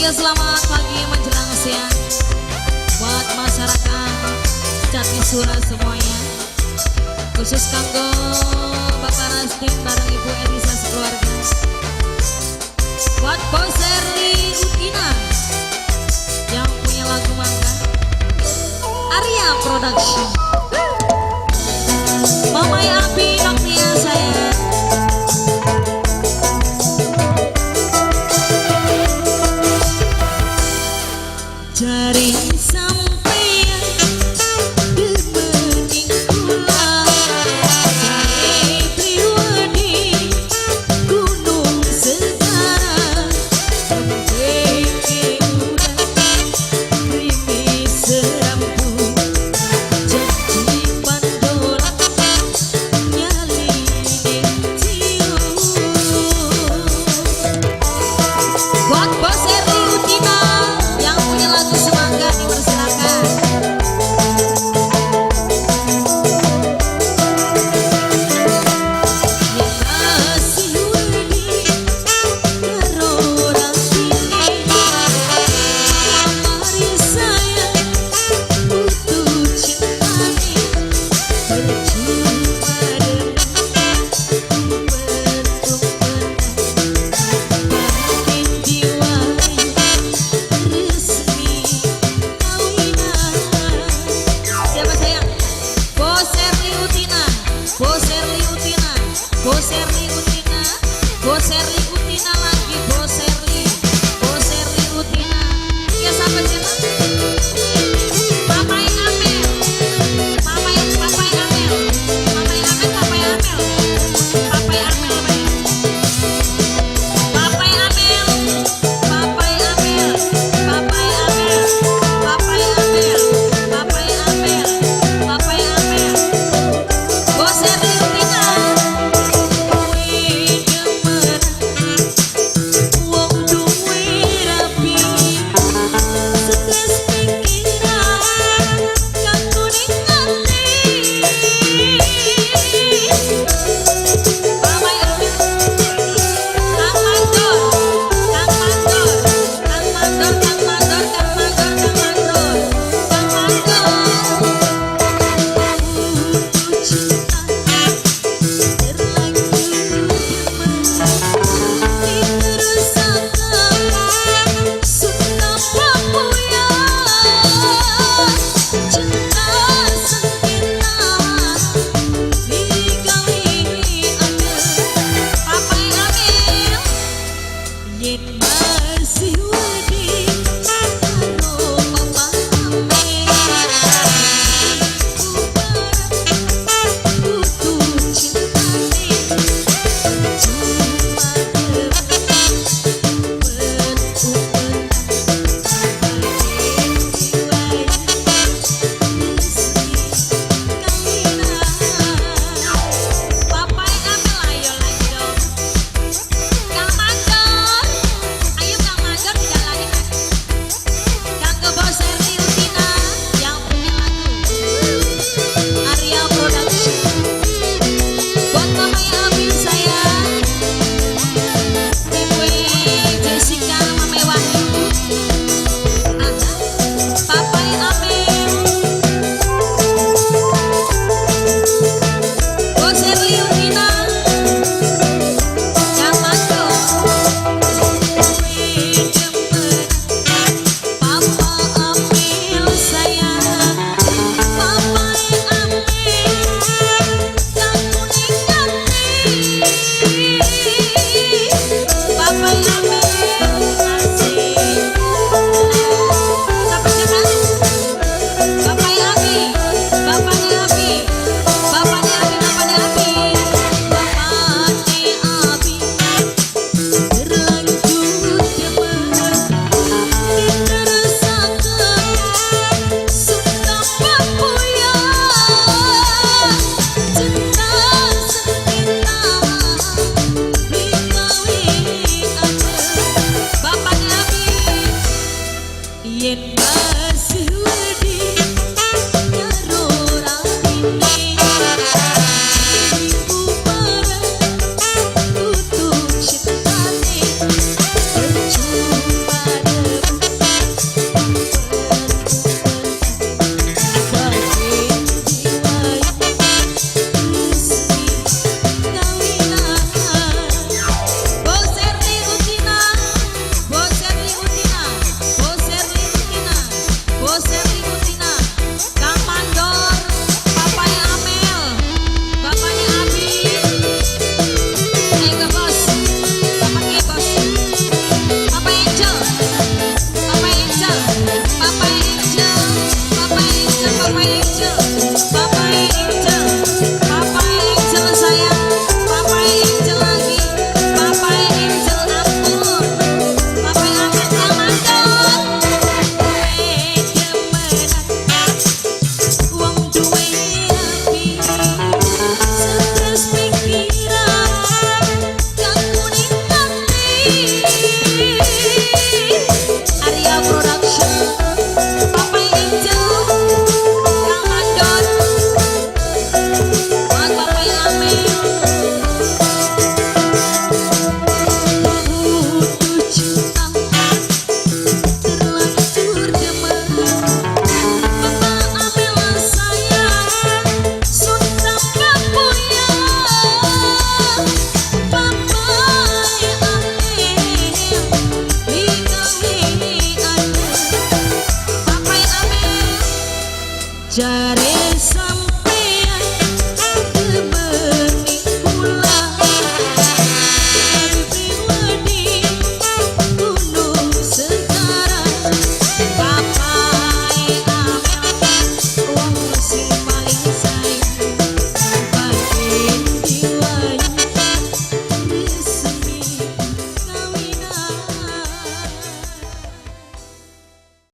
Oke, selamat pagi menjelang siang buat masyarakat Jatisura semuanya. Khusus kanggo Bapak Rastin bareng Ibu Elisa sekeluarga. Buat Bos Erli Utina yang punya lagu Mangga, Arya Production. Mama Api Noktia saya. Jari sampeyan demening kula, jare priwedi gunung segara, tempe udan grimis serampu, janji pandola nyali ning ciu. Buat Bos Erli Utina yang punya lagu Semangga dipersilakan. Yen masih wedi karo rasine, mari sayang butuh cintane, percuma demen umpet-umpetan, batin jiwa resmi kawinan. Siapa sayang? Bos Erli Utina, Bos Erli Utina, Bos Erli Utina, Bos Erli Utina lagi, Bos Erli, Bos Erli Utina. Ya sampai sini. Papai Amel, Papai, Papai Amel, Papai Amel, Papai Amel, Papai Amel, Papai Amel, Papai Amel, Papai Amel, Papai Amel, Papai Amel, Papai Amel. Bos Erli Utina. Kowe demen wong duwe rapi, stres pikiran kanggo ning ati. Papai Amel, Kang Mandor, Kang Mandor, Kang Mandor, Kang Mandor, Kang Mandor, Kang Mandor, Kang Mandor. Putus cinta terlanjur demen, diterusaken suka papuya, cinta sengketa digawe adem. Papai Amel, yen masih wedi karo Papa Amel, butuh cintane, percuma demen umpet-umpetan, batin jiwa resmi kawinan. Papai Amel ayo lagi dong. Kang Mandor, ayo Kang Mandor dijalani. Kanggo Bos Erli Utina yang punya lagu Arya Production. Buat Mama